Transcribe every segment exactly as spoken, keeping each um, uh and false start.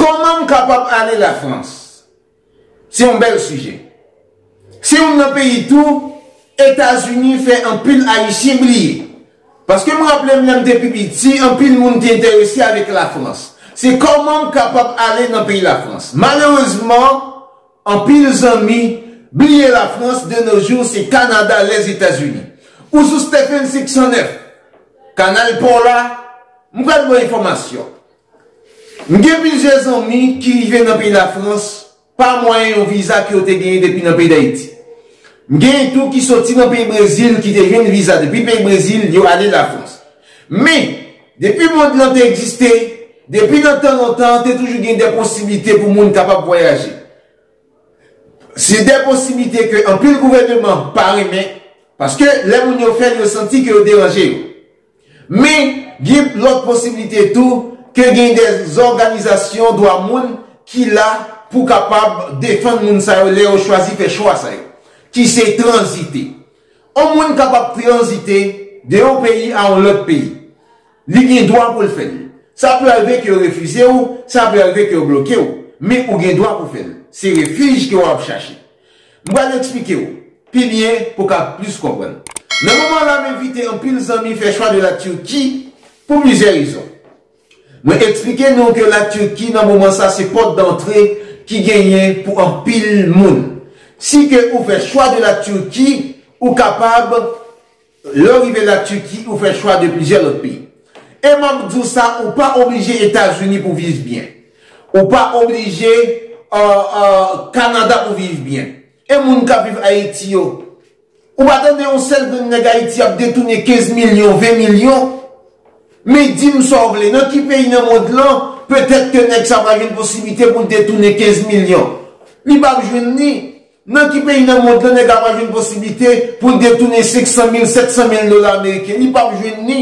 Kòman m kapab ale Lafrans? Se yon bèl sijè. Se youn nan peyi tou, Etazini fè anpil Ayisyen bliye. Paske m raple m lè m te pi piti, anpil moun te enterese avèk Lafrans. Se kòman m kapab ale nan peyi Lafrans. Malerezman, anpil zanmi bliye Lafrans de nos jours, se Kanada, Lèzetazini. Ou sou Stephen senk san nèf, kanal pa w la, m pral ba w enfòmasyon. M gen plizyè zanmi ki rive nan peyi Lafrans pa mwayen yon viza ke yo te genyen depi nan peyi Dayiti. M genyen tou ki soti nan peyi Brezil ki te jwenn viza depi peyi Brezil, yo ale Lafrans. Men, depi mond lan te egziste, depi nan tan lontan, te toujou gen de posiblite pou moun kapab vwayaje. Se de posiblite ke anpil gouvènman pa renmen, paske lè moun yo fè l, yo santi ke yo deranje yo. Men, gen lòt posiblite tou ke gen de òganizasyon dwa moun ki la pou kapab defann moun sa yo lè yo chwazi fè chwa sa yo, ki se tranzite. Yon moun kapab tranzite de yon peyi a yon lòt peyi. Li gen dwa pou l fè l. Sa pral rive ke yo refize w, sa pral rive ke yo bloke w. Men ou gen dwa pou fè l. Se refij ke w ap chache. M pral eksplike w pi byen pou w ka plis konprann. Nan moman la, m envite anpil zanmi fè chwa de la Turquie pou plizyè rezon. Mwen eksplike nou ke la Turquie nan moman sa se pòt dantre ki genyen pou anpil moun. Si ke ou fè chwa de la Turquie, ou kapab, lè w rive la Turquie, ou fè chwa de plizyè lòt peyi. E m ap di w sa, ou pa oblije Etazini pou viv byen. Ou pa oblije, euh, euh, Kanada pou viv byen. E moun k ap viv Ayiti yo, ou pa tande yon sèl grenn nèg Ayiti ap detounen kenz milyon, ven milyon? Men di m sa w vle, nan ki peyi nan mond lan, petèt ke nèg sa va jwenn posiblite pou l detounen kenz milyon? Li p ap jwenn li. Nan ki peyi nan mond lan nèg la va jwenn posiblite pou l detounen senk san mil, sèt san mil dola ameriken? Li p ap jwenn li.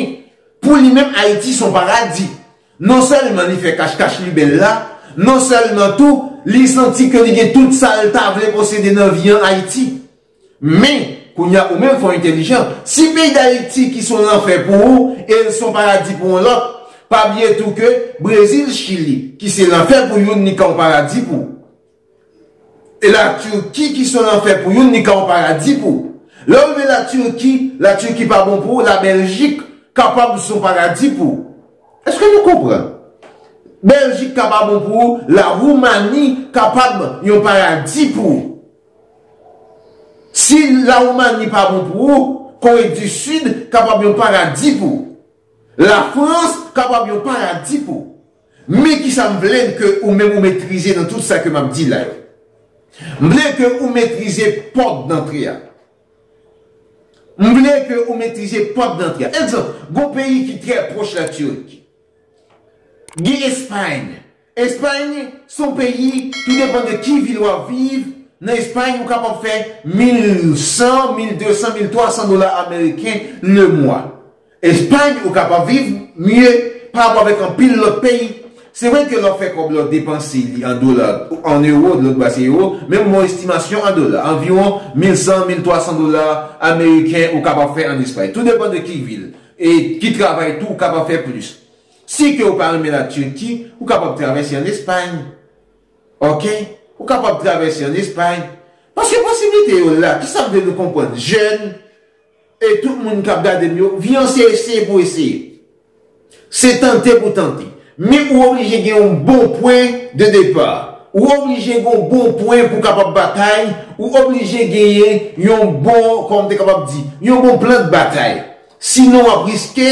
Pou li menm, Ayiti se yon paradi. Non sèlman li fè kachkach li bèl la, non sèlman tou li santi ke li gen tout sa l ta vle posede nan vi an Ayiti. Men, kounye a ou menm fò entèlijan. Si peyi Dayiti ki se yon lanfè pou ou e l se yon paradi pou yon lòt, pa bliye tou ke Brezil, Chili, ki se lanfè pou youn, li ka yon paradi pou ou. E la Turquie ki se yon lanfè pou youn, li ka yon paradi pou ou. Lè w rive la Turquie, la Turquie pa bon pou ou, la Bèljik kapab se yon paradi pou ou. Èske nou konprann? Bèljik ka pa bon pou ou, la Woumani kapab yon paradi pou ou. Si la Woumani pa bon pou ou, Kore di Sid kapab yon paradi pou ou. Lafrans kapab yon paradi pou ou. Men kisa m vle ke ou menm ou metrize nan tout sa ke m ap di la yo? M vle ke ou metrize pòt dantre a. M vle ke ou metrize pòt dantre a. Egzanp, gon peyi ki trè pwòch la Turquie. Gen Espay. Espay, se yon peyi, tou depann de ki vil w ap viv, nan Espay, ou kapab fè mil san, mil de san, mil twa san dola ameriken le mwa. Espay, ou kapab viv mye pa rapò avèk anpil lòt peyi. Se vre ke lè w fè kòb la, w depanse li an dola, an ewo, lòt bò se ewo, men m ba w estimasyon an dola, anviwon mil san, mil twa san dola ameriken ou kapab fè an Espay. Tou depann de ki vil e ki travay tou ou kapab fè plis. Si ke ou pa renmen la Turquie, ou kapab travèse an Espay. Oke? Ou kapab travèse an Espay. Paske posiblite yo la, kisa m vle nou konprann? Jèn, e tout moun k ap gade m yo, vi an se eseye pou eseye. Se tante pou tante. Men ou oblije gen yon bon pwen de depa. Ou oblije gen yon bon pwen pou kapab batay. Ou oblije genyen yon bon, kòman m te kapab di, yon bon plan de batay. Sinon, w ap riske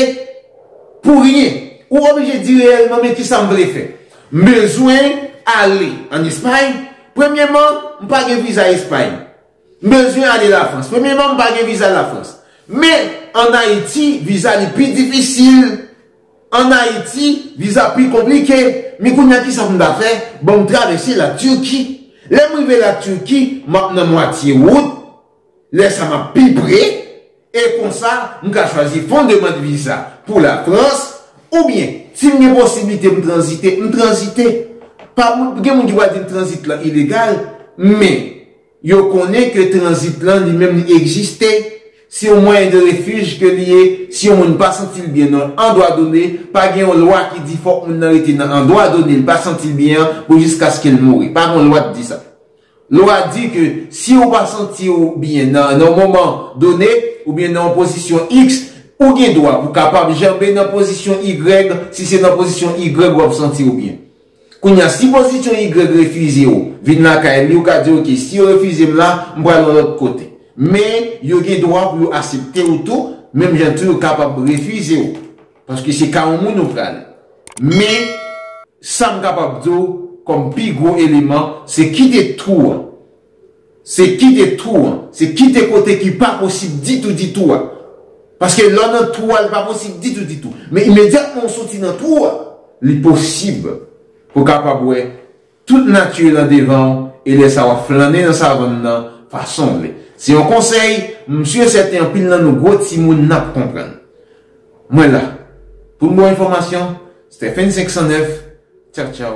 pou ryen. Ou oblije di reyèlman, men kisa m vle fè? M bezwen ale an Espay. Premyèman, m pa gen viza Espay. M bezwen ale Lafrans. Premyèman, m pa gen viza Lafrans. Men, ann Ayiti, viza li pi difisil. Ann Ayiti, viza pi konplike. Men kounye a, kisa pou m ta fè? Bon, m travèse la Turquie. Lè m rive la Turquie, m ap nan mwatye wout. Lè sa m ap pi pre, e konsa, m ka chwazi fè yon demann viza pou Lafrans, oubyen, si m gen posiblite m tranzite, m tranzite. Pa moun, gen moun ki pral di m tranzit lan ilegal, men yo konnen ke tranzit lan li menm li egziste. Se yon mwayen de refij ke li ye. Si yon moun pa santi l byen nan andwa done, pa gen yon lwa ki di fòk moun nan rete nan andwa done l pa santi l byen an pou jiskaske l mouri. Pa gen yon lwa ki di sa. Lwa di ke si ou pa santi w byen nan, nan yon moman done, oubyen nan yon pozisyon X, ou gen dwa pou kapab janbe nan pozisyon Y, si se nan pozisyon Y w ap santi w byen. Kounye a, si pozisyon Y refize w vin lakay li, ou ka di, "Ok, si yo refize m la, m pral yon lòt kote." Men, yo gen dwa pou yo aksepte w tou, menm jan tou yo kapab refize w. Paske se ka yon moun ou prale. Men, sa m kapab di w kòm pi gwo eleman, se kite twou an. Se kite twou an. Se kite kote ki pa posib ditou, ditou a. Paske lè w nan twou a, li pa posib ditou, ditou. Men imedyatman w soti nan twou a, li posib pou w kapab wè tout nati lan devan w, e lè sa w ap flannen nan savann nan fason w vle. Se yon konsèy, m si e sèten anpil nan nou gwo timoun n ap konprann. Mwen la. Pou m ba w enfòmasyon, Stephen senk san nèf, tchaw, tchaw.